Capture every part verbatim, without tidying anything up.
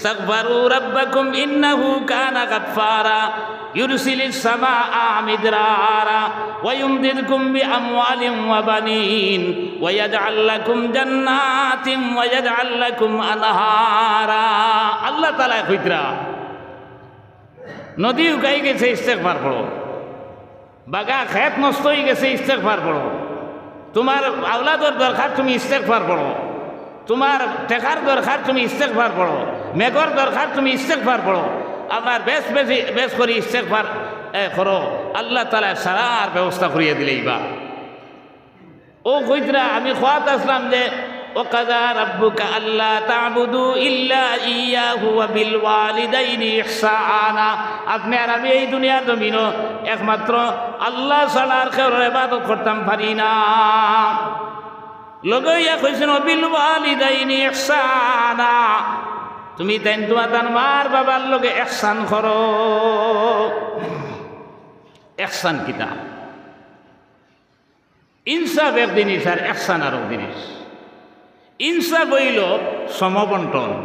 استغفروا ربكم إنه كان غفارا يرسل السماء مدرارا ويمددكم بأموال وبنين ويجعل لكم جنات ويجعل لكم أنهارا। আল্লাহ তাআলায় কইতরা, নদী হুকাই গেছে, ইস্তেগফার পড়ো। বাগা খেত নষ্ট অই গেছে, ইস্তেগফার পড়ো। তুমার আওলাদর দরকার, তুমি ইস্তেগফার পড়ো। তুমার টেকার দরকার, তুমি ইস্তেগফার পড়ো। মেঘর দরকার, তুমি ইস্তেগফার পড়ো। আপনার বেশ বেশি, বেশ করি ইস্তেগফার, এ, করো। আল্লাহ তাআলায় সারার ব্যবস্থা করিয়া দিলাইবা। অউ কইতরা, আমি কওয়াত আছলাম যে, وقضى ربك ألا تعبدوا إلا إياه وبالوالدين إحسانا। আপনে আর আমি এই দুনিয়ার জমিনো একমাত্র আল্লাহ ছাড়া আর কেউর ইবাদত করতাম পারি না। লগে অইয়া কইছইন, وبالوالدين إحسانا, তুমি তাইন তুমার তান মার বাবার লগে ইহসান করো। ইহসান কিতা? ইনসাফ এক জিনিস আর ইহসান আরক জিনিস। ইনসাফ অইলো সমবন্টন,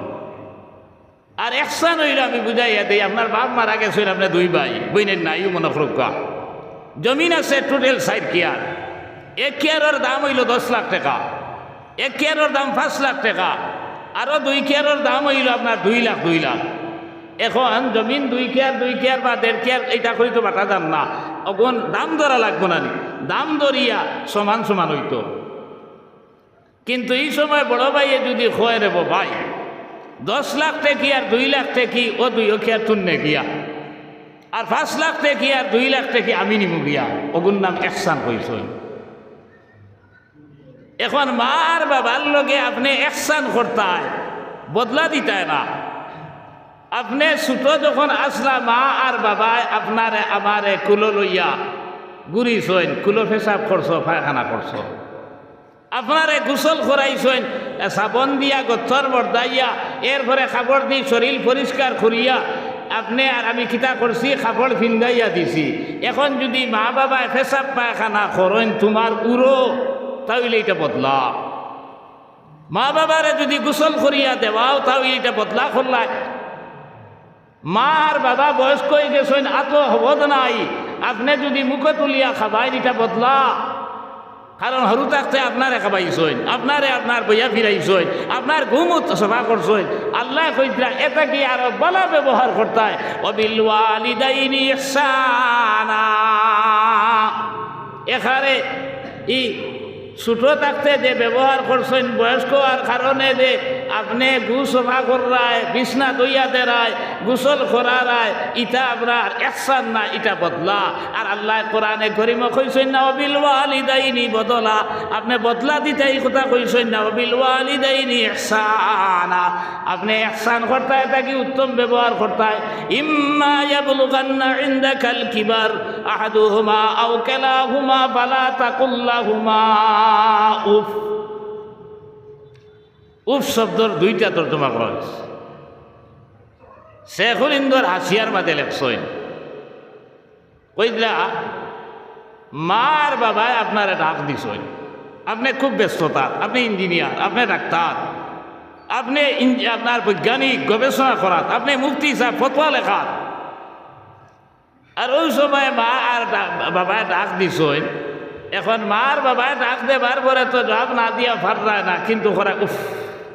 আর ইহসান অইলো, আমি বুঝাইয়া দেই, আপনার বাপ মারা গেছইন, আপনে দুই ভাই, বইনের নাইও মনো করউক্কা। জমিন আছে total চাইর কিয়ার, এক কিয়ারর দাম অইলো দশ লাখ টেকা, এক কিয়ারর দাম পাঁচ লাখ টেকা, আরো দুই কিয়ারর দাম অইলো আপনার দুই লাখ, দুই লাখ। এখন জমিন দুই কিয়ার, দুই কিয়ার বা দেড় কিয়ার, ইটা করি তো বাটা যার না, অগুন দাম ধরা লাগবো না নি? দাম ধরিয়া সমান সমান অইতো। কিন্তু ই সময় বড় ভাইয়ে যুদি কয়, "রে বা ভাই, দশ লাখ টেকি আর দুই লাখ টেকি, অউ দুইও কিয়ার তুর নেকিয়া, আর পাঁচ লাখ টেকি আর দুই লাখ টেকি আমি নিমু গিয়া", অগুর নাম ইহসান কইছইন। এখন মা আর বাবার লগে আপনে ইহসান করতায়, বদলা দিতায় না। আপনে ছুটো যখন আছলা, মা আর বাবায় আপনারে আমারে কুলো লইয়া ঘুরিছইন, কুলো পেশাব করছো, পায়খানা করছো, আপনারে গোসল করাইছইন, সাবন দিয়া গতর বর্দাইয়া, এরপরে কাপড় দি শরীল পরিষ্কার করিয়া, আপনে আর আমি কিতা করছি, কাপড় ফিন্দাইয়া দিছি। এখন যুদি মা বাবায় পেশাব পায়খানা করইন তুমার উরো, তা অইলে ইটা বদলা। মা বাবারে যুদি গোসল করিয়া দেওয়াও, তা অইলে ইটা বদলা করলায়। মা আর বাবা বয়স্ক অই গেছইন, আতো হবদ নাই, আপনে যুদি মুখো তুলিয়া খাবাইন, ইটা বদলা। কারণ হুরু থাকতে আপনারে খাবাইছইন, আপনারে আপনার বইয়া ফিরাইছইন, আপনার ঘুমও তো সাফা করছইন। আল্লায় কইতরা, ইটা কি আরো ভালা ব্যবহার করতায়? وبالوالدين إحسانا। এখানে ই ছুটো থাকতে যে ব্যবহার করছইন, বয়স্ক অওয়ার কারণে যে আপনে গু সাফা কররায়, বিছনা ধইয়া দেরায়, গোসল করারায়, ইটা আপনার ইহসান না, ইটা বদলা। আর আল্লায় কোরআনে করিমো কইছইন না, "ওয়াবিল ওয়ালিদাইনি বদলা", আপনে বদলা দিতা ই কথা কইছইন না, "ওয়াবিল ওয়ালিদাইনি ইহসানা", আপনে ইহসান করতায়, ইটা কি উত্তম ব্যবহার করতায়। إما يبلغن عندك الكبر أحدهما أو كلاهما فلا تقل لهما أف। উফ শব্দর দুইটা তর্জমা করা অইছে। শেখুল হিন্দর হাশিয়ার মাঝে লেখছইন, কইলা, মা আর বাবায় আপনারে ডাক দিছইন, আপনে খুব ব্যস্ততাত, আপনে ইঞ্জিনিয়ার, আপনে ডাক্তার, আপনে ইঞ্জি-, আপনার বৈজ্ঞানিক গবেষণা করাত, আপনে মুফতি সাব ফতোয়া লেখাত, আর অউ সময় মা আর ডা-, বাবায় ডাক দিছইন। এখন মা আর বাবায় ডাক দেবার পরে তো জবাব না দিয়া পাররায় না, কিন্তু করা, উফ,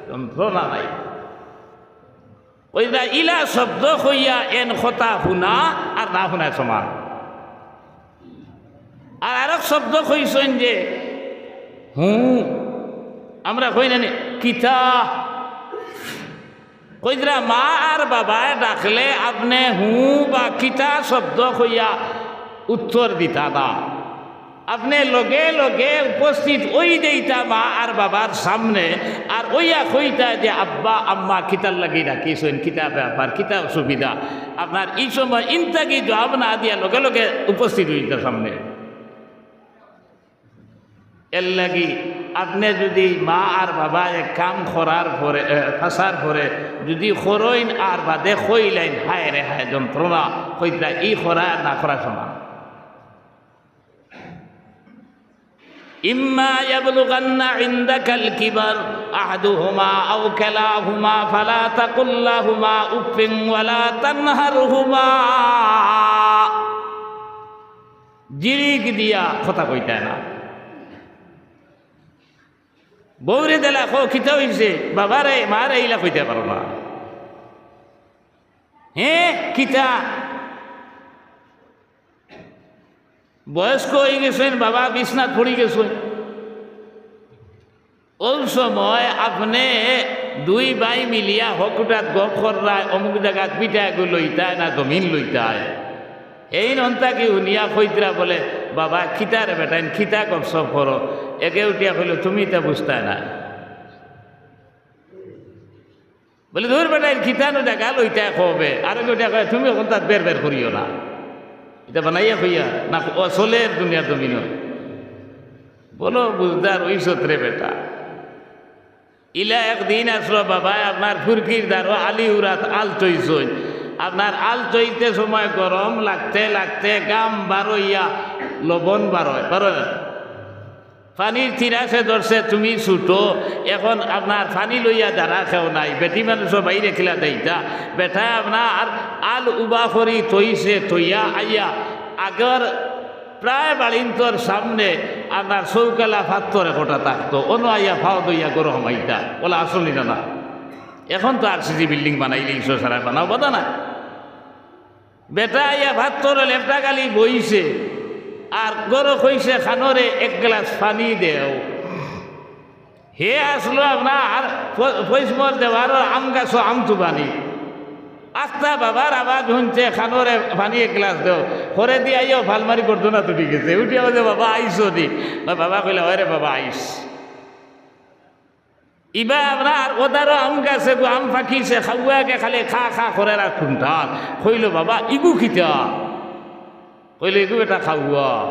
যন্ত্রণা নাই। কইলা, ইলা শব্দ কইয়া এন কথা হুনা আর না হুনায় সমান। আর আরক শব্দ কইছইন যে, হুঁ, আমরা কই না নি, কিতা? কইতরা, মা আর বাবায় ডাকলে আপনে হুঁ বা কিতা শব্দ কইয়া উত্তর দিতা না। আপনে লগে লগে উপস্থিত অই যাইতা মা আর বাবার সামনে, আর অইয়া কইতা যে, "আব্বা, আম্মা, কিতার লাগি ডাকিছইন, কিতা ব্যাপার, কিতা অসুবিধা?" আপনার ই সময় ইনতাকি জবাব না দিয়া লগে লগে উপস্থিত অইতা সামনে। এরলাগি আপনে যুদি মা আর বাবায় এক কাম করার পরে, এ, ফাঁসার পরে যুদি করইন আর বাদে কইলাইন, "হায় রে হায়, যন্ত্রণা", কইতরা, ই করা আর না করা সমান। إما يبلغن عندك الكبر أحدهما أو كلاهما فلا تقل لهما أف ولا تنهرهما। জিরিক দিয়া কথা কইতায় না। বউরে দিলা, কও, "কিতা অইছে? বাবারে, মারে ইলা কইতায় পারো না।" হে, কিতা? বয়স্ক অইগেছইন, বাবা বিছনাত পড়িগেছইন। অউ সময় আপনে দুই ভাই মিলিয়া হকুটাত গপ কররায়, অমুক জাগাত ভিটা এগু লইতায় না জমিন লইতায়। এইন অন্তা কি হুনিয়া কইতরা বলে, "বাবা, কিতা রে বেটাইন, কিতা গপসপ করো?" এগে উঠিয়া কইলো, "তুমি ইতা বুঝতায় না।" বলে, "দূর বেটাইন, কিতা নু জাগা লইতায় কবে?" আরেগে উঠিয়া কয়, "তুমি অখন তাত বের বের করিও না।" ইতা বানাইয়া কইয়া না, অসলের দুনিয়ার জমিনো। বলো, বুঝদার অইছত রে বেটা। ইলা একদিন আছলো, বাবায় আপনার ফুরকির দারো আলি উরাত আল চইছইন। আপনার আল চইতে সময় গরম লাগতে লাগতে গাম বারইয়া লবণ বারয়, বারয় না? পানির তিরাসে ধরছে, তুমি ছুটো, এখন আপনার পানি লইয়া যারা কেউ নাই, বেটি মানুষও বাইরে খিলা দেইতা, বেটায় আপনার আল উবা করি থইছে, থইয়া আইয়া আগর প্রায় বাড়িন্তর সামনে আপনার চৌকালা ফাত্তর একটা থাকতো, অনো আইয়া ফাও দইয়া গরো হামাইতা, অলা আছলো নি না? না, এখন তো আরসিসি বিল্ডিং বানাইলে ইসো সারা বানাও বাধা না। বেটা আইয়া ফাত্তরো লেপটা গালি বইছে, আর গরো কইছে, "খানোরে এক গ্লাস পানি দেও।" হে আছলো আপনার ফ-, ফৈসমর দেওয়ারর আম গাছো আম তুবানি। আস্তা বাবার আওয়াজ হুনছে, "খানোরে পানি এক গ্লাস দেও।" খরে দি আইয়াও ফালমারি গর্দনা তুলি গেছে। উঠিয়া কইছে, "বাবা আইছো নি?" বাবা কইলা, "ওরে বাবা আইস।" ইবা আপনার ওদারো আম গাছে গো আম ফাকিছে, খাওয়াকে খালি খা খা করের আর কুন্টাল। কইলো, "বাবা, ইগু কিতা?" কইলো, "ইগু বেটা খাওয়া।"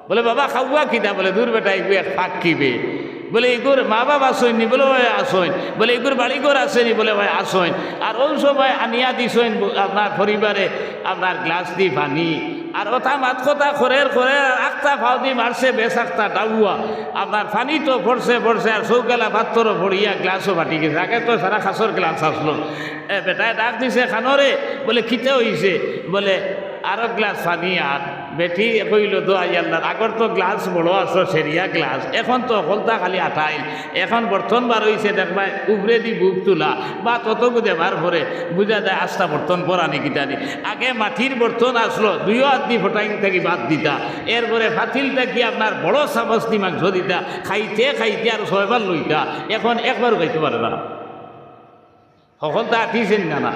বলে, "বাবা, খাওয়া কিতা?" বলে, "দূর বেটা, ইগু এক ফাক্কি বে।" বলে, "ইগুর মা বাবা আছইন নি?" বলে, "অয় আছইন।" বলে, "ইগুর বাড়ি ঘর আছে নি?" বলে, "অয় আছইন।" আর অউ সময় আনিয়া দিছইন ব-, আপনার পরিবারে আপনার গ্লাস দি পানি। আর ওটা মাত কথা করের করের আর আখতা ফাও দি মারছে বেশ আখতা ডাউয়া। আপনার পানি তো পড়ছে পড়ছে আর চৌকালা ফাত্তরো পড়িয়া গ্লাসও ফাটি গেছে। আগে তো সারা খাসর গ্লাস আছলো। এ, বেটায় ডাক দিছে, "খানোরে?" বলে, "কিতা অইছে?" বলে, "আরো গ্লাস পানি আর।" বেটি কইলো, "দোহাই আল্লার, আগর তো গ্লাস বড় আছলো, সেরিয়া গ্লাস, এখন তো হকলতা খালি আটাইল, এখন বর্তন বার অইছে, দেখবায় উপরেদি বুক তুলা, বা ততগু দেবার পরে বুঝা যায় আস্তা বর্তন পরানি কিতানি। আগে মাটির বর্তন আছলো, দুইও আত দি ফটাইন থাকি বাদ দিতা, এরপরে ফাতিল থাকি আপনার বড় চামচ দি মাংস দিতা, খাইতে খাইতে আর ছয়বার লইতা, এখন একবারও খাইতে পারে না।" হকলতা আটিছে নি না? না।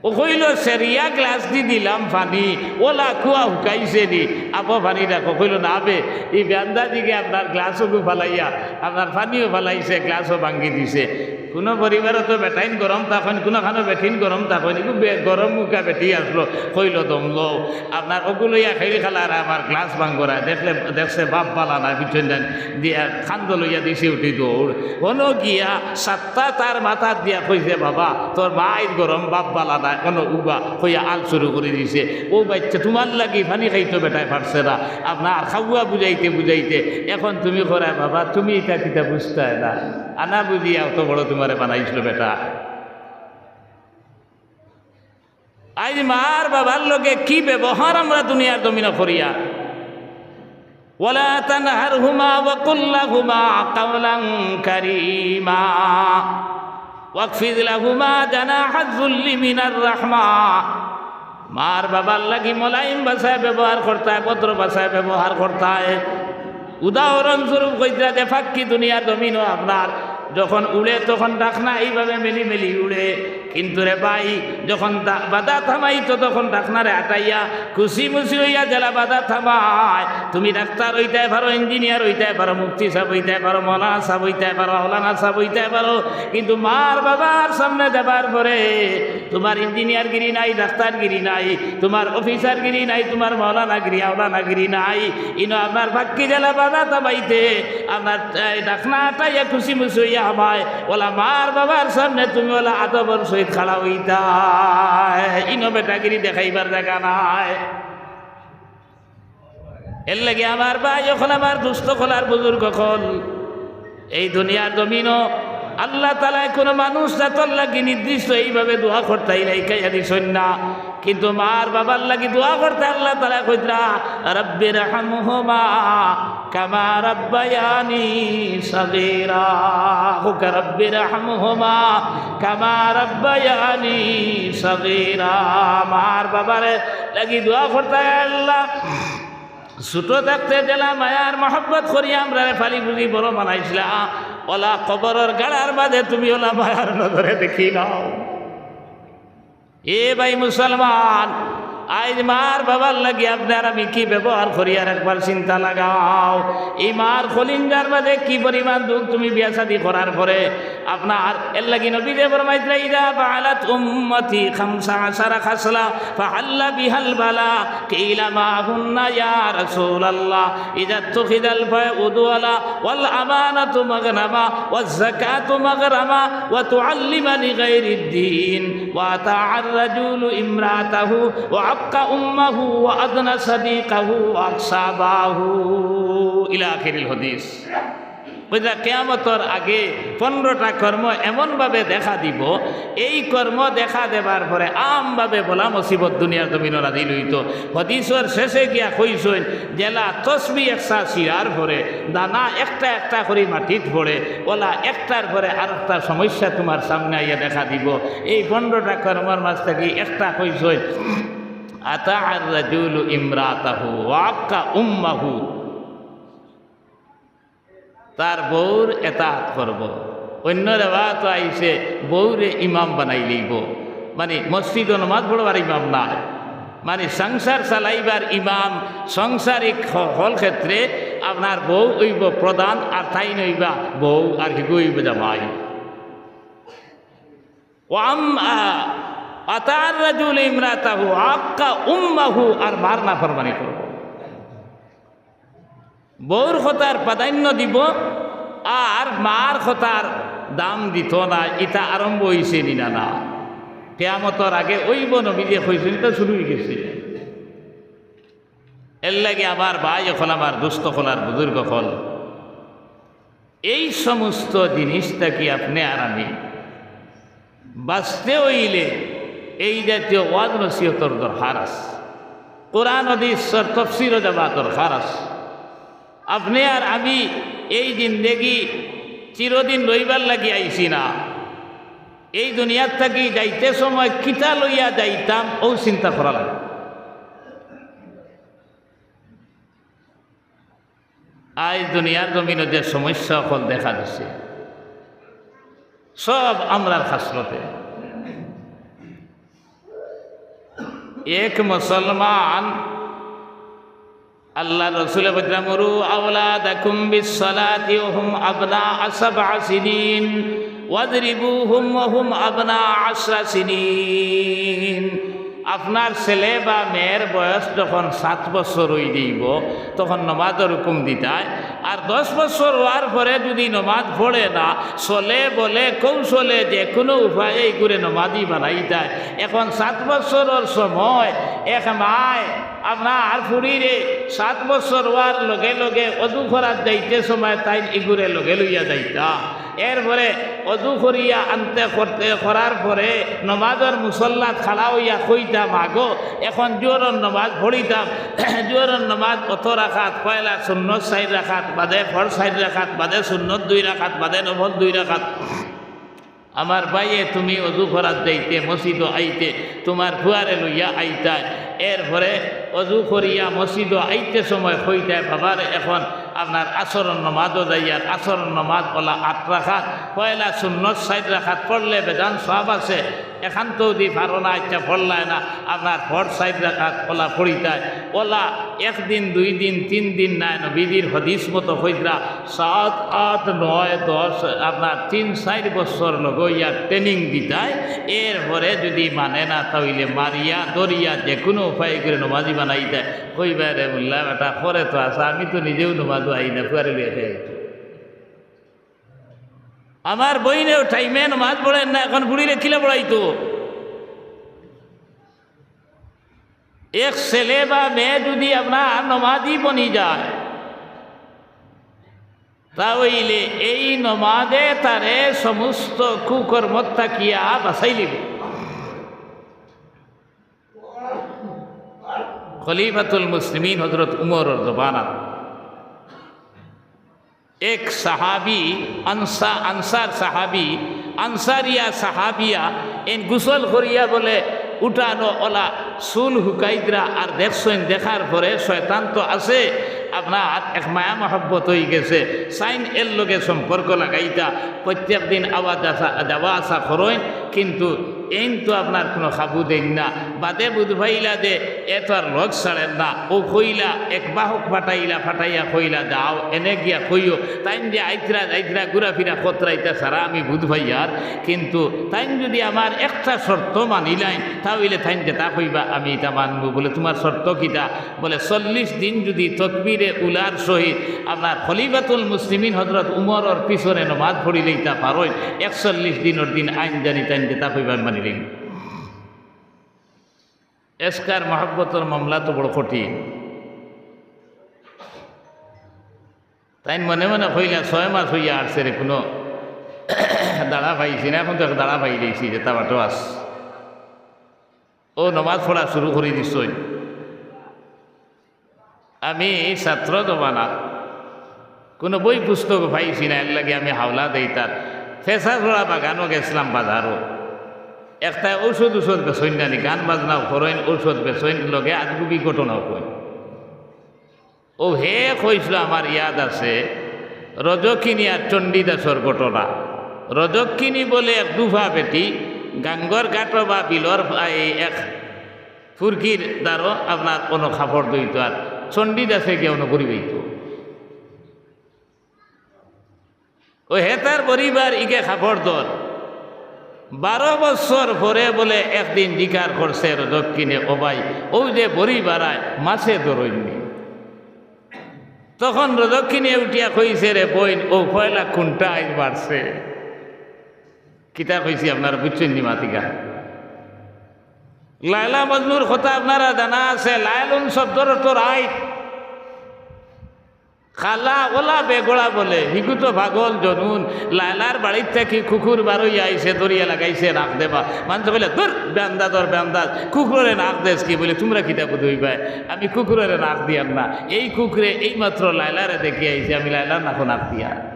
ও কইলো, "সেরিয়া গ্লাস দি দিলাম পানি, অলা কুয়া হুকাইছে নি, আপো পানি রাখো।" কইলো, "না বে, ই বেয়ান্দাদিগে আপনার গ্লাসও গু ফালাইয়া, আপনার পানিও ফালাইছে, গ্লাসও ভাঙ্গি দিছে।" কুনু পরিবারো তো বেটাইন গরম থাকইন, কুনুখানো বেটিন গরম থাকইন, ইগু বে-, গরম মুখা বেটি আছলো, কইলো, "দম লও, আপনার অগু লইয়া খেলি খেলার আমার গ্লাস ভাঙ্গরায়, দেখলে, দেখছে বাপ বালা না, বুঝছইন না?" দিয়া কান্দো লইয়া দিছে উঠি দৌড়। হনো গিয়া সাত্তা তার মাথাত দিয়া কইছে, "বাবা, তোর মাইর গরম বাপ বালা নায়, হনো উবা," কইয়া আল শুরু করি দিছে। "ও বাইচ্চা, তুমার লাগি পানি খাইতো বেটায় পারছে না, আপনার খাওয়া বুঝাইতে বুঝাইতে এখন তুমি করায়, বাবা, তুমি ইতা কিতা বুঝতায় না? আনা বুঝিয়া অত বড় তুমারে বানাইছিল বেটা।" আইজ মার বাবার লগে কি ব্যবহার আমরা দুনিয়ার জমিনো করিয়ার? ولا تنهرهما وقل لهما قولا كريما واخفض لهما جناح الذل من الرحمة। মার বাবার লাগি মোলায়েম ভাষায় ব্যবহার করতায়, ভদ্র ভাষায় ব্যবহার করতায়। উদাহরণস্বরূপ কইতরা যে ফাক্কি দুনিয়ার জমিনো আপনার যখন উড়ে তখন ডাকনা এইভাবে মেলি মেলি উড়ে, কিন্তু রে ভাই, যখন দা-, বাধা থামাইতো তখন ডাকনারে আটাইয়া খুশি মুশি অইয়া যেলা বাধা থামায়। তুমি ডাক্তার অইতায় পারো, ইঞ্জিনিয়ার অইতায় পারো, মুফতি সাব অইতায় পারো, মৌলানা সাব অইতায় পারো, আওলানা সাব অইতায় পারো, কিন্তু মার বাবার সামনে যাবার পরে তুমার ইঞ্জিনিয়ারগিরি নাই, ডাক্তারগিরি নাই, তুমার অফিসারগিরি নাই, তুমার মৌলানাগিরি, আওলানাগিরি নাই। ইনো আপনার ফাক্কি যেলা বাধা থামাইতে, আপনার, এ, ডাকনা আটাইয়া খুশি মুশি অইয়া হামায়, অলা মার বাবার সামনে তুমি অলা আদবর সহিত খাড়া অইতায়। ইনো বেটাগিরি দেখাইবার জাগা নাই। এরলাগি আমার ভাই অকল, আমার দুস্ত অকল আর বুজুর্গ অকল, এই দুনিয়ার জমিনো আল্লাহ তাআলায় কুনু মানুষ জাতর লাগি নির্দিষ্ট এইভাবে দোয়া করতা হিকাইয়া দিছইন না, কিন্তু মার বাবার লাগি দোয়া করতা আল্লাহ তাআলায় কইরা, "রব্বির হামহুমা কামা রাব্বায়ানি সগীরা।" কউক্কা, "রব্বির হামহুমা কামা রাব্বায়ানি সগীরা।" মার বাবার লাগি দোয়া করতা, আল্লাহ, ছোট থাকতে যেলা মায়ার মহব্বত করি আমরারে পালি পুষি বড় বানাইছলা, অলা কবরর গাড়ার মাঝে তুমি অলা মায়ার নজরে দেখিলাও। এ ভাই মুসলমান, আইজ মার বাবার লাগি আপনে আর আমি কি ব্যবহার করি, আর একবার চিন্তা লাগাও। এই মার কলিজার মাঝে কি পরিমাণ দুখ তুমি বিয়া শাদী করার পরে আপনার, এর লাগি নবীয়ে ফরমাইছলা, "ইযা ফাআলাত উম্মতি খামসা আশারা খাসলা ফাহাল্লা বিহাল বালা।" কিলা, "মা হুন্না ইয়া রাসূলাল্লাহ?" "ইযা তুখিদাল ফাউদু আলা ওয়াল আমানাতু মাগনামা ওয়াজ যাকাতু মাগরামা ওয়া তুআল্লিমা লিগাইরিদ দীন ওয়া আতাআর রাজুলু ইমরাতাহু ওয়া আক্কা উম্মাহু ওয়া আদনা সাদিকাহু ওয়া আকসাবাহু।" ইলা আখিরিল হাদিস। বুঝলা, কিয়ামতর আগে পনেরোটা কর্ম এমনভাবে দেখা দিবো, এই কর্ম দেখা দেবার পরে আমভাবে বালা মুসিবত দুনিয়ার জমিনো নাজিল অইতো। হাদিসর শেষে গিয়া কইছইন, যেলা তসবি একশা ছিড়ার পরে দানা একটা একটা করি মাটিত পড়ে, অলা একটার পরে আরেকটা সমস্যা তুমার সামনে আইয়া দেখা দিবো। এই পনেরোটা কর্মর মাঝ থাকি একটা কইছইন, "আতাআর রাজুলু ইমরাতাহু ওয়া আক্কা উম্মাহু।" তার বউর এতাআত করবো। অইন্য রেওয়ায়তো আইছে, বউরে ইমাম বানাইলাইবো, মানে মসজিদো নমাজ পড়বার ইমাম নায়, মানে সংসার চালাইবার ইমাম। সাংসারিক হ-, হকল ক্ষেত্রে আপনার বউ অইবো প্রধান, আর তাইন অইবা বউ, আর হিগু অইবো জামাই। ওয়া আম-, আ, আতাআর রাজুলু ইমরাতাহু আক্কা উম্মাহু, আর মার নাফরমানি করবো। বউর কথার প্রাধান্য দিবো, আর মার কথার দাম দিতো না। ইতা আরম্ভ অইছে নি না? না, কিয়ামতর আগে অইবো, নবীয়ে কইছইন, ইতা শুরু অইগেছে। এরলাগি আমার ভাই অকল, আমার দোস্ত অকল, আর বুজুর্গ অকল, এই সমস্ত জিনিস থাকি আপনে আর আমি বাঁচতে অইলে এই জাতীয় ওয়াজ নসিহতর দরকার আছে। কোরআন হাদিসর তফসিরো যাওয়া দরকার আছে। আপনে আর আমি এই জিন্দেগি চিরদিন রইবার লাগি আইছি না। এই দুনিয়ার থাকি যাইতে সময় কিতা লইয়া যাইতাম, অউ চিন্তা করা লাগে। আইজ দুনিয়ার জমিনো যে সমস্যা অকল দেখা দিছে, সব আমরার খাসলতে। এক মুসলমান, আল্লার রসুলে কইরা, "মুরু আওলাদাকুম বিস সালাতি ওয়া হুম আবনা সাবআ সিনিন, ওয়াদরিবুহুম ওয়া হুম আবনা আশরা সিনিন।" আপনার ছেলে বা মেয়ের বয়স যখন সাত বছর অই যাইবো, তখন নমাজর হুকুম দিতায়। আর দশ বছর অওয়ার পরে যুদি নমাজ পড়ে না, ছলে বলে কৌশলে যে কুনু উপায়ে ইগুরে নমাজি বানাইতায়। এখন সাত বছরর সময় এক মায় আপনার ফুড়িরে সাত বছর অওয়ার লগে লগে অজু করাত যাইতে সময় তাইন ইগুরে লগে লইয়া যাইতা। এরপরে অজু করিয়া আনতে করতে, করার পরে নমাজর মুসল্লাত খাড়া অইয়া কইতা, "মাগো, এখন জোহরর নমাজ পড়িতাম, জোহরর নমাজ অত রাকাত, পয়লা সুন্নত চাইর রাকাত, বাদে ফরজ চাইর রাকাত, বাদে সুন্নত দুই রাকাত, বাদে নফল দুই রাকাত।" আমার ভাইয়ে, তুমি অজু করাত যাইতে, মসজিদো আইতে, তুমার ফুয়ারে লইয়া আইতায়। এরপরে অজু করিয়া মসজিদো আইতে সময় কইতায়, "বাবারে, এখন আপনার আসরর নমাজো যাইয়ার, আসরর নমাজ অলা আট রাকাত, পয়লা সুন্নত চাইর রাকাত পড়লে বেজান সওয়াব আছে, এখান তো যুদি পারো না, আচ্ছা পড়লায় না, আপনার ফরজ চাইর রাকাত অলা পড়িতায়।" অলা একদিন, দুই দিন, তিন দিন নায়, নবীজির হাদিস মতো কইরা সাত, আট, নয়, দশ, আপনার তিন চাইর বছর লগে অইয়া training দিতায়। এরপরে যুদি মানে না, তা অইলে মারিয়া, ধরিয়া, যে কুনু উপায় করি নমাজি বানাইতায়। কইবা, "রে মোল্লা বেটা, করে তো আছে, আমি তো নিজেও নমাজো আই না, ফুয়ারে লইয়া খাই আইতো।" আমার বইনেও টাইমে নমাজ পড়ের না, এখন ফুড়িরে কিলা পড়াইতো? এক ছেলে বা মেয়ে যুদি আপনার নমাজি বনি যায়, তা অইলে এই নমাজে তারে সমস্ত কুকর্মত থাকিয়া বাঁচাইলিবো। খলিফাতুল মুসলিমিন হযরত উমরর জমানাত এক সাহাবী, আনসা-, আনসার সাহাবী, আনসারিয়া সাহাবিয়া, এন গোসল করিয়া বলে উঠানো অলা চুল হুকাইতরা, আর দেখছইন, দেখার পরে শয়তান তো আছে, আপনার এক মায়া মহব্বত অইগেছে, চাইন এর লগে সম্পর্ক লাগাইতা, প্রত্যেক দিন আওয়া যাসা-, যাওয়া আসা করইন, কিন্তু এইন তো আপনার কুনু কাবু দেইন না। বাদে বুঝ পাইলা যে এ তো আর লগ ছাড়ের না। অউ কইলা, এক বাহক পাঠাইলা, পাঠাইয়া কইলা, "যাও, এনে গিয়া কইও, তাইন যে আইতরা যাইতরা, ঘুরাফিরা করতরা, ইতা সারা আমি বুঝ পাইয়ার, কিন্তু তাইন যুদি আমার একটা শর্ত মানিলাইন, তা অইলে তাইন যেতা কইবা আমি ইতা মানমু।" বলে, "তুমার শর্ত কিতা?" বলে, "চল্লিশ দিন যুদি তকবিরে উলার সহিত আপনার খলিফাতুল মুসলিমিন হযরত উমরর পিছনে নমাজ পড়িলাইতা পারইন, একচল্লিশ দিনর দিন আইন জানি তাইন যেতা কইবা আমি মানিলিমু।" এশক আর মহব্বতর মামলা তো বড় কঠিন। তাইন মনে মনে কইলা, "ছয় মাস অইয়া আরছে রে, কুনু দাড়া পাইছি না, অখন তো এক দাড়া পাইলিছি, যেতা বাটো আস।" অউ নমাজ পড়া শুরু করি দিছইন। আমি ছাত্র জমানাত কুনু বই পুস্তক পাইছি না, এরলাগি আমি হাওলা দেইতার। ফেশাছড়া বাগানো গেছলাম বাজারো। একটায় ঔষধ ঔষধ বেচইন নানি, গান বাজনাও করইন, ঔষধ বেচইন, লগে আজগুবি ঘটনাও কইন। অউ হে কইছিল, আমার ইয়াদ আছে, রজকিনী আর চণ্ডীদাসর ঘটনা। রজকিনী বলে এক দুফা বেটি, গাঙ্গর ঘাটো বা বিলর, এই এক ফুরকির দ্বারো আপনার অনো কাপড় ধইতো, আর চণ্ডীদাসে গিয়া অনো ঘুরি বইতো। অউ হেতার পরিবার ইগে কাপড় ধর। বারো বছর পরে বলে একদিন জিকার করছে রজকিনে, "ও ভাই, অউ যে পরিবার আয়, মাছে ধরইননি।" তখন রজকিনে উঠিয়া কইছে, "রে বইন, অউ পয়লা খুনটা আইজ বাড়ছে।" কিতা কইছি আপনারা বুঝছইন নি মাতিকা? লায়লা মজনুর কথা আপনারা জানা আছে, লায়লুন শব্দর অর্থ রাইত। কালা অলা বেগড়া বলে, হিগু তো পাগল জনুন। লায়লার বাড়িত থাকি কুকুর বারইয়া আইছে, দড়িয়া লাগাইছে নাক দেবা। মানষে কইলা, "দূর, বেআন্দাজর বেআন্দাজ, কুকুররে নাক দেস কি?" বলে, "তুমরা কিতা বুঝইবায়? আমি কুকুররে নাক দিয়ার না। এই কুকুরে এইমাত্র লায়লারে দেখি আইছে, আমি লায়লার নাকো নাক দিয়ার।"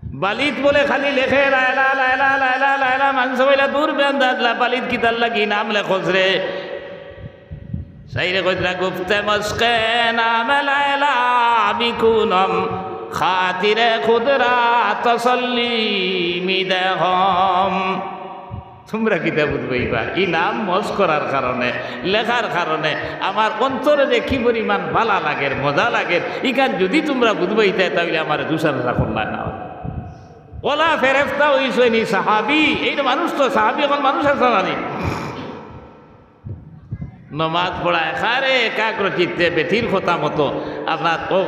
বালিত বলে খালি লেখে, "লায়লা, লায়লা, লায়লা, লায়লা।" মানষে কইলা, "দূর বেআন্দাজ, লা-, বালিত কিতার লাগি নাম লেখস রে?" শাইরে কইতরা, "গুফতে মশকে নাম লায়লা আমি কুনম, খাতিরে খুদরা তসল্লি মি দেহম।" তুমরা কিতা বুঝবায় বা? ই নাম মশক করার কারণে, লেখার কারণে আমার অন্তরে যে কি পরিমাণ ভালা লাগের, মজা লাগের, ইখান যুদি তুমরা বুঝবায় তাই, তা অইলে আমারে দুষারুষা করলায় না। অলা ফেরেশতা অইছইন নি সাহাবি, এই তো মানুষ তো সাহাবি, অখন মানুষ আছে না নি? নমাজ পড়ায় কারে একাগ্র চিত্তে বেটির কথা মতো আপনার অউ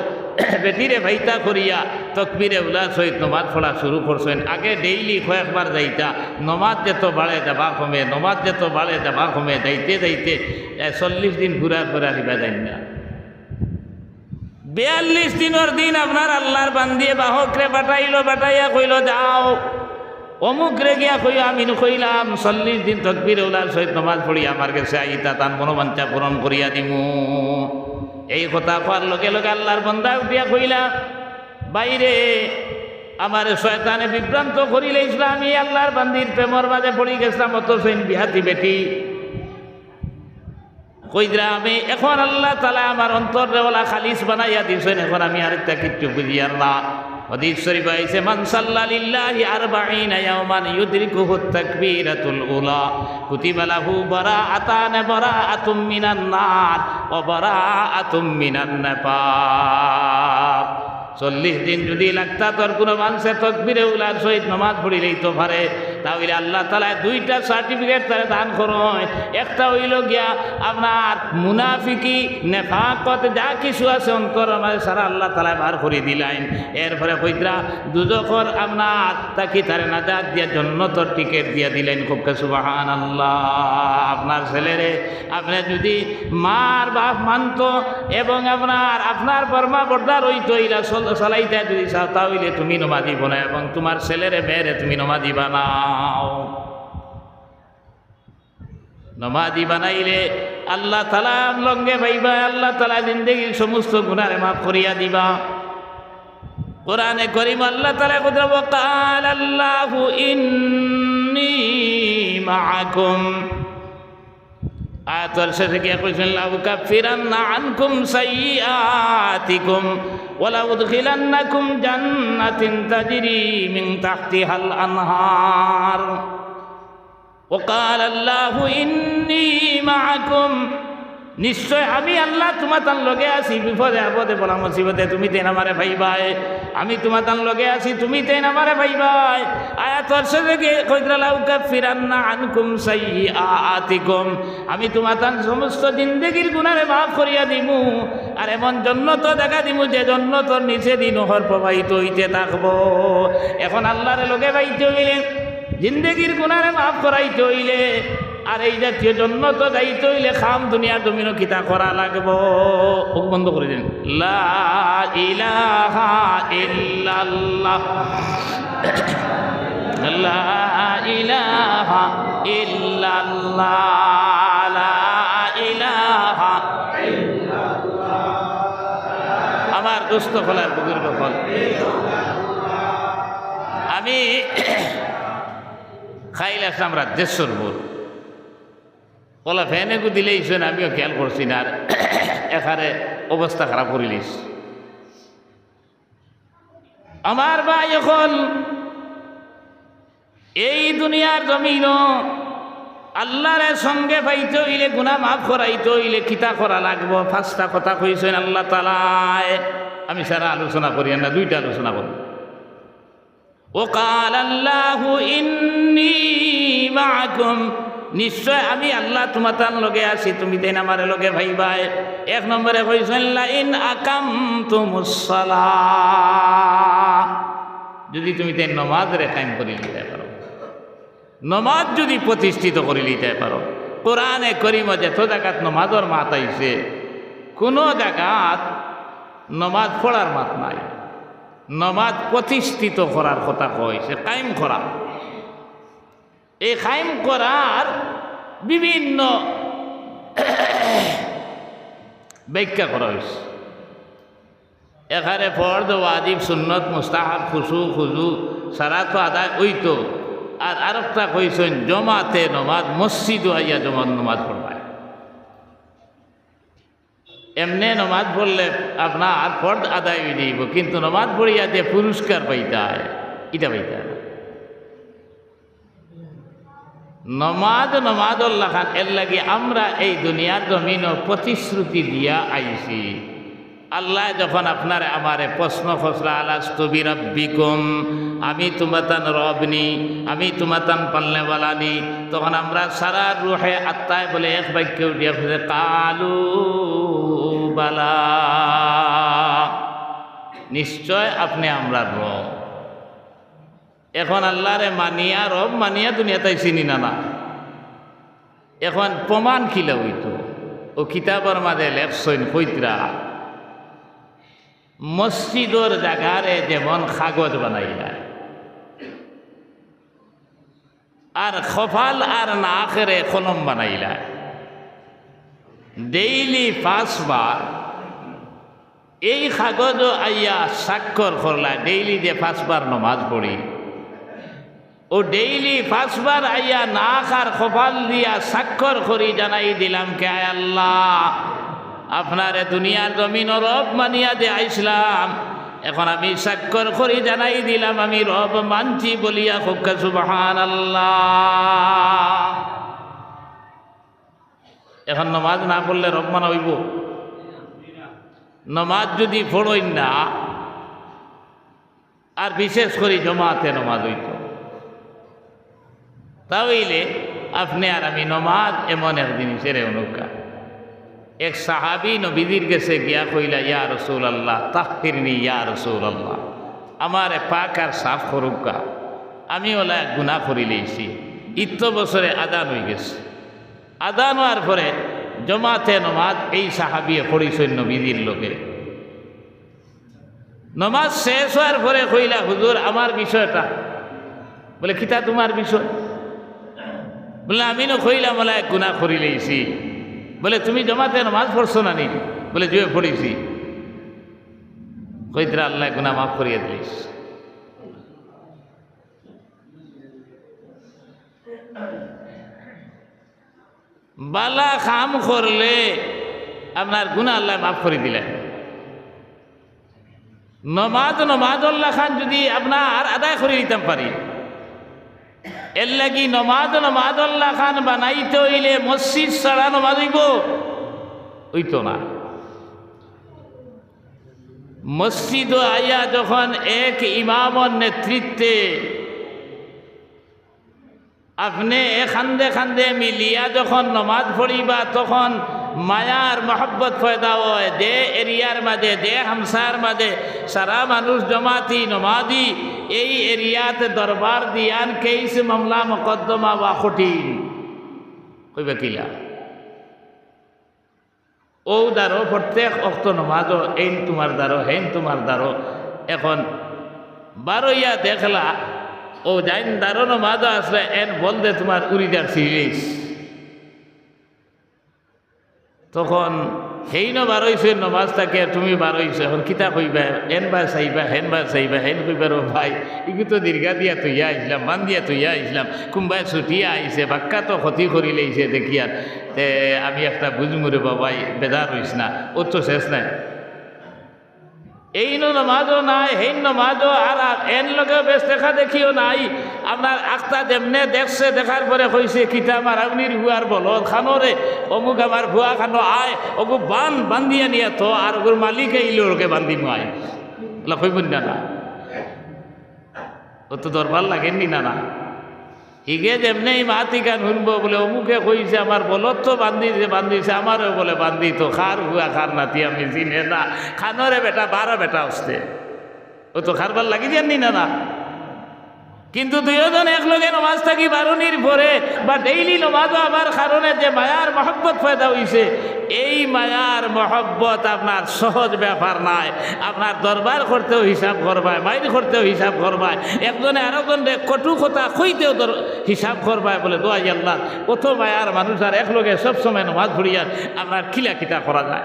বেটিরে ফাইতা করিয়া তকবিরে উলার সহিত নমাজ পড়া শুরু করছইন। আগে ডেইলি কয়েকবার যাইতা, নমাজ যেত বাড়ে যাবা কমে, নমাজ যেত বাড়ে যাবা কমে, যাইতে যাইতে, এ, চল্লিশ দিন পুরার পরে আর ইবা যাইন না। বিয়াল্লিশ দিনর দিন আপনার আল্লার বান্দিয়ে বাহকরে পাঠাইলো, পাঠাইয়া কইলো, "যাও, অমুকরে গিয়া কইও, আমি নু কইলাম, চল্লিশ দিন তকবিরে উলার সহিত নমাজ পড়িয়া আমার গেছে আইতা, তান মনোবাঞ্ছা পূরণ করিয়া দিমু।" এই কথা কওয়ার লগে লগে আল্লার বান্দা উঠিয়া কইলা, "বাইরে, আমারে শয়তানে বিভ্রান্ত করিলাইছিল, আমি আল্লার বান্দির প্রেমর মাঝে পড়ি গেছলাম, অথচ ইন বিয়াতি বেটি।" কইরা আমি অখন আল্লাহ তাআলায় আমার অন্তররে অলা খালিস বানাইয়া দিছইন, অখন আমি আরেকটা কিচ্ছু বুঝিয়ার না। হাদিস শরীফ আইছে, "মান সাল্লা লিল্লাহি আরবাঈনা ইয়াওমান ইউদরিকুহু তাকবীরাতুল উলা, কুতিবা লাহু বারাআতান, বারাআতুম মিনান নার ওয়া বারাআতুম মিনান নিফাক।" চল্লিশ দিন যুদি লাগাতার কুনু মানষে তকবিরে উলার সহিত নমাজ পড়িলাইতো পারে, তা অইলে আল্লাহ তাআলায় দুইটা certificate তারে দান করইন। একটা অইলো গিয়া আপনার মুনাফিকি, নেফাকত যা কিছু আছে অন্তরর মাঝে সারা আল্লাহ তাআলায় বার করি দিলাইন। এরপরে কইতরা দুজখর আপনার থাকি তারে নাজাত দিয়া জন্নতর ticket দিয়া দিলাইন। কউক্কা সুবহানাল্লাহ। আপনার ছেলেরে আপনে যুদি মার বাপ মানতো এবং আপনার, আপনার ফরমাবরদার অইতো, ইলা চল-, চালাইতা যুদি চাও, তা অইলে তুমি নমাজি বনাও এবং তুমার ছেলেরে মেয়েরে তুমি নমাজি বানাও। নমাজি বানাইলে আল্লাহ তাআলা লগে পাইবা, আল্লাহ তাআলা জিন্দেগির সমস্ত গুনারে মাফ করিয়া দিবা। কোরআনে করিম আল্লাহ তাআলা কইতরা, "ওয়া ক্বালাল্লাহু ইন্নী মাআকুম।" আয়াতর শেষে গিয়া কইছইন, "লাউকাফফিরান্না আনকুম সাইয়্যিআতিকুম ওয়া লাউদখিলান্নাকুম জান্নাতিন তাজরি মিন তাহতিহাল আনহার।" ওয়া ক্বালাল্লাহু ইন্নী মাআকুম। নিশ্চয় আমি আল্লাহ তুমাতান লগে আছি, বিপদে আপদে বালা মুসিবতে তুমিতাইন আমারে পাইবায়। আমি তুমাতান লগে আছি, তুমিতাইন আমারে পাইবায়। আয়াতর শেষে গিয়া কইতরা, "লাউকাফফিরান্না আনকুম সাইয়্যিআতিকুম।" আমি তুমাতান সমস্ত জিন্দেগির গুনারে মাফ করিয়া দিমু, আর এমন জন্নতর জাগা দিমু যে জন্নতর নিচেদি নহর প্রবাহিত অইতে থাকবো। এখন আল্লাহরে লগে পাইতে অইলে, জিন্দেগির গুনারে মাফ করাইতে অইলে, আর এই জাতীয় জন্নতো যাইতে অইলে কাম দুনিয়ার জমিনো কিতা করা লাগবো? চউখ বন্ধ করি দিন। লা ইলাহা ইল্লাল্লাহ। লা ইলাহা ইল্লাল্লাহ। লা ইলাহা ইল্লাল্লাহ। আমার দোস্ত অকল আর বুজুর্গ অকল, আমি কাইল আছলাম রাজ্যেশ্বরপুর। অলা ফ্যান এগু দিলাইছইন, আমিও খেয়াল করছি না, আর এখানে অবস্থা খারাপ করিলিছি। আমার ভাই অকল, এই দুনিয়ার জমিনো আল্লাহরে সঙ্গে পাইতে অইলে, গুনা মাফ করাইতে অইলে কিতা করা লাগবো? পাঁচটা কথা কইছইন আল্লাহ তাআলায়। আমি সারা আলোচনা করিয়ার না, দুইটা আলোচনা করি। ওয়া ক্বালাল্লাহু ইন্নী মাআকুম, নিশ্চয় আমি আল্লাহ তুমাতান লগে আছি, তুমিতাইন আমারে লগে পাইবায়। এক নম্বরে কইছইন, "লাইন আকামতুমুস সালাহ", যুদি তুমিতাইন নমাজরে কায়েম করিলিতায় পারো, নমাজ যুদি প্রতিষ্ঠিত করিলিতায় পারো। কোরআনে করিমো যত জাগাত নমাজর মাত আইছে, কুনু জাগাত নমাজ পড়ার মাত নাই। নমাজ প্রতিষ্ঠিত করার কথা কইছে, কায়েম করা। এই কায়েম করার বিভিন্ন ব্যাখ্যা করা অইছে। এখানে ফরজ, ওয়াজিব, সুন্নত, মুস্তাহাব, খুশু, খুজু, সারা তো আদায় অইতো। আর আরেকটা কইছইন, জমাতে নমাজ, মসজিদো আইয়া জমাত নমাজ পড়বায়। এমনে নমাজ পড়লে আপনার ফরজ আদায় অই যাইবো, কিন্তু নমাজ পড়িয়া যে পুরস্কার পাইতায়, ইটা পাইতায় না। নমাজ নমাজর লাখান, এরলাগি আমরা এই দুনিয়ার জমিনো প্রতিশ্রুতি দিয়া আইছি। আল্লায় যখন আপনারে আমারে প্রশ্ন করছলা, "আলাস্তু বিরাব্বিকুম", আমি তুমাতান রব নি, আমি তুমাতান পালনেওয়ালা নি, তখন আমরা সারা রুহে আত্মায় বলে এক বাক্যে উঠিয়া কইছে, "কালু বালা", নিশ্চয় আপনে আমরার রব। এখন আল্লারে মানিয়া, রব মানিয়া দুনিয়াত আইছি নি না? না। এখন প্রমাণ কিলা অইতো? অউ কিতাবর মাঝে লেখছইন কইতরা, মসজিদর জাগারে যেমন কাগজ বানাইলা, আর কপাল আর নাকরে কলম বানাইলা, daily পাঁচবার এই কাগজো আইয়া স্বাক্ষর করলা, daily যে পাঁচবার নমাজ পড়ি, অউ daily পাঁচবার আইয়া নাক আর কপাল দিয়া স্বাক্ষর করি জানাই দিলাম, কে আয় আল্লাহ, আপনারে দুনিয়ার জমিনো রব মানিয়া যে আইছলাম, এখন আমি স্বাক্ষর করি জানাই দিলাম, আমি রব মানছি বলিয়া। কউক্কা সুবহানাল্লাহ। এখন নমাজ না পড়লে রব মানা অইবো? নমাজ যুদি পড়ইন না, আর বিশেষ করি জমাতে নমাজ অইতো। তা অইলে আপনে আর আমি নমাজ এমন এক জিনিস, এরে অনকা। এক সাহাবী নবীজির গেছে গিয়া কইলা, "ইয়া রাসূলুল্লাহ, তাহহিরনি ইয়া রাসূলুল্লাহ, আমারে পাক আর সাফ করউক্কা, আমি অলা এক গুনা করিলাইছি।" ইত্ত বছরে আজান অইগেছে। আজান অওয়ার পরে জমাতে নমাজ এই সাহাবীয়ে পড়ছইন নবীজির লগে। নমাজ শেষ অওয়ার পরে কইলা, "হুজুর, আমার বিষয়টা।" বলে, "কিতা তুমার বিষয়?" বলে, "আমি নু কইলাম, অলা এক গুনা করিলাইছি।" বলে, "তুমি জমাতে নমাজ পড়ছো না নি?" বলে, "জি অয়, পড়ছি।" কইতরা, "আল্লায় গুনা মাফ করিয়া দিলিস।" বালা কাম করলে আপনার গুনা আল্লায় মাফ করি দিলা। নমাজ, নমাজর লাখান যুদি আপনার আদায় করি দিতাম পারি, এরলাগি নমাজ, নমাজর লাখান বানাইতে অইলে মসজিদ ছাড়া নমাজ অইবো? অইতো না। মসজিদো আইয়া যখন এক ইমামর নেতৃত্বে আপনে এ কান্দে কান্দে মিলিয়া যখন নমাজ পড়িবা, তখন মায়ার মহব্বত পয়দা অয়। যে এরিয়ার মাঝে, যে হামসার মাঝে সারা মানুষ জমাতি নমাজি, এই এরিয়াত দরবার দিয়ান কেইস মামলা মকদ্দমা অওয়া কঠিন। কইবা কিলা? অউ দারো প্রত্যেক অক্ত নমাজো এইন তুমার দারো, হেইন তুমার দারো। এখন বারইয়া দেখলা, অউ যাইন দারো নমাজো আছলা, এন বলদে তুমার উড়ি যার সিরিজ। তখন হেইনও বারইছে নমাজ থাকি, তুমি বারইছো, এখন কিতা কইবা? এন বা চাইবা, হেন বা চাইবা, হেইন কইবা, "ও ভাই, ইগু তো দীর্ঘা দিয়া থইয়া আইছলাম, বান্ধিয়া থইয়া আইছলাম, কুনবায় ছুটিয়া আইছে, বাক্কা তো ক্ষতি করিলাইছে দেখিয়ার।" তে আমি একটা বুঝমু রে বাবাই, বেজার অইস না, অউ তো শেষ নাই। এইনও নমাজও নাই, হেইন নমাজও, আর, আর এন লগেও বেশ দেখা দেখিও নাই। আপনার আখতা যেমনে দেখছে, দেখার পরে কইছে, "কিতা মারাউনির ফুয়ার বলদ খানো রে, অমুক আমার ফুয়া খানো আয়, অগু বান, বান্ধিয়া নিয়া থ, আর অগুর মালিক আইলে অগুরে বান্ধিমু আয়।" অলা কইবো নি না, না? অউ তো দরবার লাগের নি না, না? হিগে যেমনে ই মাত ইখান হুনবো, বলে, "অমুকে কইছে, আমার বলদ তো বান্ধিছে, বান্ধিছে, আমারেও বলে বান্ধিতো, কার ফুয়া কার নাতি আমি চিনে না, খানো রে বেটা, বারো বেটা অস্তে।" অউ তো কারবার লাগি যার নি না, না? কিন্তু দুইওজন একলগে নমাজ থাকি বারনির পরে বা ডেইলি নমাজো আবার কারণে যে মায়ার মহব্বত পয়দা অইছে, এই মায়ার মহব্বত আপনার সহজ ব্যাপার নায়। আপনার দরবার করতেও হিসাব করবায়, মাইর করতেও হিসাব করবায়, একজনে আরকজনরে কটু কথা কইতেও দর-, হিসাব করবায়। বলে, "দোয়াই আল্লাহ, অত মায়ার মানুষ আর একলগে সব সময় নমাজ পড়িয়ার, আপনার কিলা কিতা করা যায়?"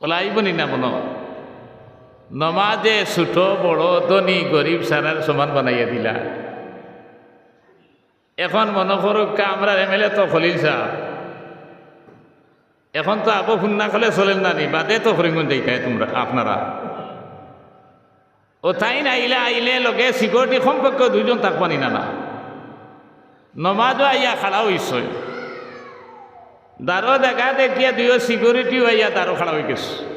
অলা আইবো নি না মনো? নমাজে ছোট বড়, ধনী গরিব সারার সমান বানাইয়া দিলা। এখন মনো করউক্কা, আমরার এমএলএ তো খলিল সাব, এখন তো আবো হুন্না খলে চলের না নি, বাদে তো করিমগঞ্জ যাইতায় তুমরা, আপনারা। অউ তাইন আইলা, আইলে লগে সিকিউরিটি কমপক্ষে দুইজন থাকবা নি না, না? নমাজো আইয়া খাড়া অইছইন, দারো দেখা দেখিয়া দুইও সিকিউরিটিও আইয়া দারো খাড়া অইগেছে।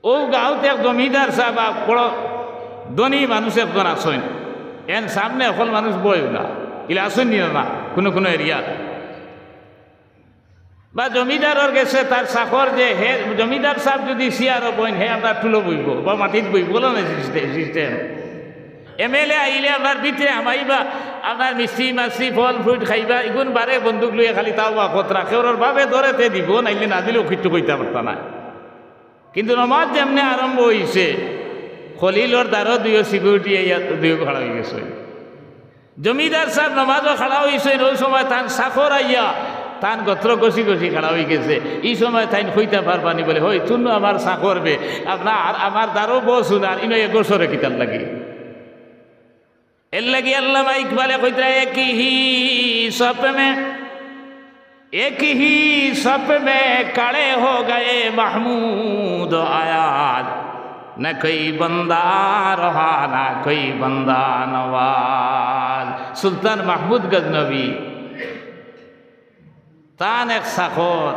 অউ গাউত এক জমিদার সাব বা বড় ধনী মানুষ একজন আছইন, এন সামনে হকল মানুষ বয়ও না, ইলা আছইন নি না, না, কুনু কুনু এরিয়াত। বা জমিদারর গেছে তার চাকর যে হে, জমিদার সাব যুদি চেয়ারো বইন, হে আপনার টুলো বইবো বা মাটিত বইবো, বলো না সিস্টে-, সিস্টেম। এমএলএ আইলে আপনার ভিতরে হামাইবা, আপনার মিষ্টি মাছি ফল ফ্রুট খাইবা, ইগুন বারে বন্দুক লইয়া খালি তাও বা খতরা, কেউরর বাবে ধরে তে দিবো, নাইলে না দিলেও কিচ্ছু কইতা পারতা না। কিন্তু নমাজ যেমনে আরম্ভ অইছে, খলিলর দারো দুইও সিকিউরিটি আইয়া দুইও খাড়া অইগেছে। জমিদার সাব নমাজো খাড়া অইছইন, অউ সময় তান চাকর আইয়া তান গত্র ঘষি ঘষি খাড়া অইগেছে। ই সময় তাইন কইতা পারবা নি বলে, "হই, তুনু আমার চাকর বে, আপনার আমার দারো বসুন, আর ইনো এ গোসরে কিতার লাগি?" এরলাগি আল্লামা ইকবালে কইতরা, "এক হি সফ মে, এক হি সফ মে খড়ে হো গয়ে মাহমুদ আয়াজ, না কোই বন্দা রহা, না কোই বন্দা নওয়াজ।" সুলতান মাহমুদ গজনবী, তান এক চাকর,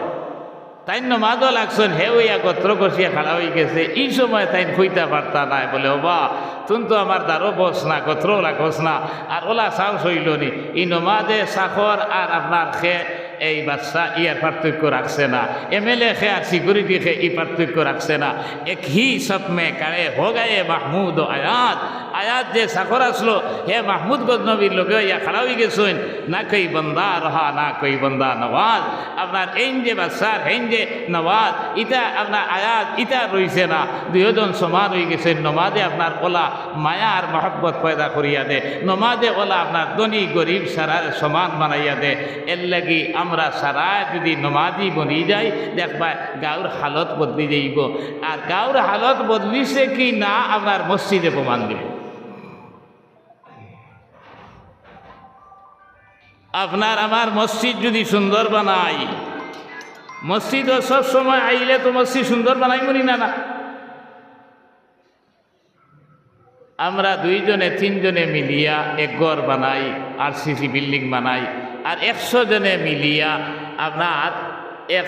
তাইন নমাজো লাগছইন, হে অইয়া গত্র ঘষিয়া খাড়া অইগেছে। ই সময় তাইন কইতা পারতা নায়, বলে, "ওবা, তুন তো আমার দ্বারো বস না, গত্রও লাগস না, আর ওলা সাহস অইলো নি।" ই নমাজে চাকর আর আপনার খে, এই বাদশা, ইয়ার পার্থক্য রাখছে না। এমএলএ খে আর সিকিউরিটি খে, ই পার্থক্য রাখছে না। এক হি সফ মে খাড়ে হো গায়ে মাহমুদ ও আয়াজ। আয়াজ যে চাকর আছলো, হে মাহমুদ গজনবীর লগে অইয়া খাড়া অইগেছইন, না কই বন্দা রহা, না কই বন্দা নওয়াজ। আপনার এইন যে বাদশার, হেইন যে নওয়াজ, ইতা আপনার আয়াজ, ইতা রইছে না। দুইওজন সমান অইগেছইন। নমাজে আপনার ওলা মায়া আর মহব্বত পয়দা করিয়া দে। নমাজে ওলা আপনার ধনী গরিব সারারে সমান বানাইয়া দে। এরলাগি আমরা সারায় যুদি নমাজি বনি যাই, দেখবায় গাঁওর হালত বদলি যাইবো। আর গাঁওর হালত বদলিছে কি না, আপনার মসজিদে প্রমাণ দিবো। আপনার আমার মসজিদ যুদি সুন্দর বানাই, মসজিদো সব সময় আইলে তো মসজিদ সুন্দর বানাইমু নি না, না? আমরা দুইজনে তিনজনে মিলিয়া এক ঘর বানাই, আরসিসি বিল্ডিং বানাই, আর একশো জনে মিলিয়া আপনার এক,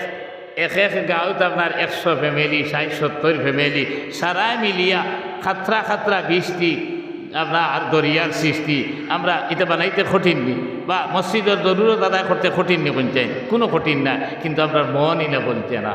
এক এক গাঁওত আপনার একশো ফ্যামিলি, ষাইট সত্তইর ফ্যামিলি, সারায় মিলিয়া খাতরা খাতরা বৃষ্টি, আপনার দরিয়ার সৃষ্টি, আমরা ইতা বানাইতে কঠিন নি? বা মসজিদর জরুরত আদায় করতে কঠিন নি? কইন চাইন, কুনু কঠিন নায়, কিন্তু আমরার মন ইলা বনতে না।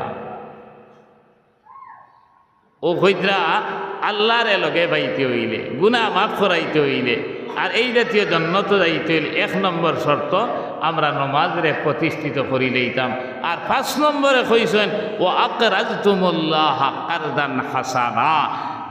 অউ কইতরা আল্লারে লগে পাইতে অইলে, গুনা মাফ করাইতে অইলে, আর এই জাতীয় জন্নতো যাইতে অইলে এক নম্বর শর্ত আমরা নমাজরে প্রতিষ্ঠিত করি লইতাম। আর পাঁচ নম্বরে কইছইন, "ওয়া আকরাজতুমুল্লাহা কারদান হাসানা।"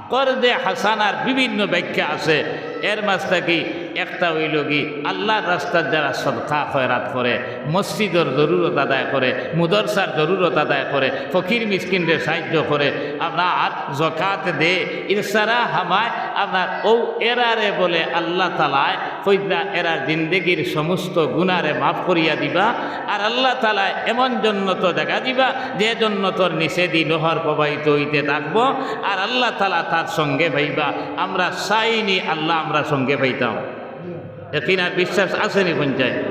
করদে হাসানার বিভিন্ন ব্যাখ্যা আছে, এর মাঝ থাকি একটা অইলো কি, আল্লার রাস্তাত যারা সদকা খয়রাত করে, মসজিদর জরুরত আদায় করে, মুদরসার জরুরত আদায় করে, ফকির মিসকিনরে সাহায্য করে, আপনার জকাত দে, ইসারা হামায়, আপনার অউ এরারে বলে আল্লা তালায় কইতরা এরার জিন্দেগির সমস্ত গুনারে মাফ করিয়া দিবা। আর আল্লা তালায় এমন জন্নত জাগা দিবা, যে জন্নতর নিচেদি নহর প্রবাহিত অইতে থাকবো। আর আল্লা তালা তার সঙ্গে পাইবা। আমরা চাইনি আল্লা আমরার সঙ্গে পাইতাম। একিন আর বিশ্বাস আছে নি কইন চাইন?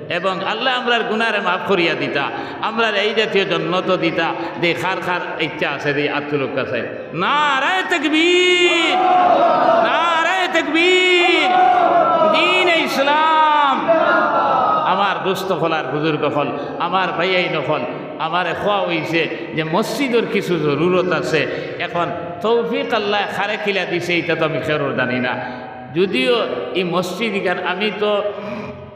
এবং আল্লায় আমরার গুনারে মাফ করিয়া দিতা, আমরারে এই জাতীয় জন্নত দিতা, দে কার কার ইচ্ছা আছে, দে আত তুলউক্কা চাই। নারায়ে তাকবীর, নারায়ে তাকবীর, দ্বীনে ইসলাম। আমার দোস্ত অকল আর বুজুর্গ অকল, আমার ভাইয়াইন অকল, আমারে কওয়া অইছে যে মসজিদর কিছু জরুরত আছে। এখন তৌফিক আল্লায় কারে কিলা দিছে, ইটা তো আমি কেউরর জানি না। যদিও ই মসজিদ ইখান আমি তো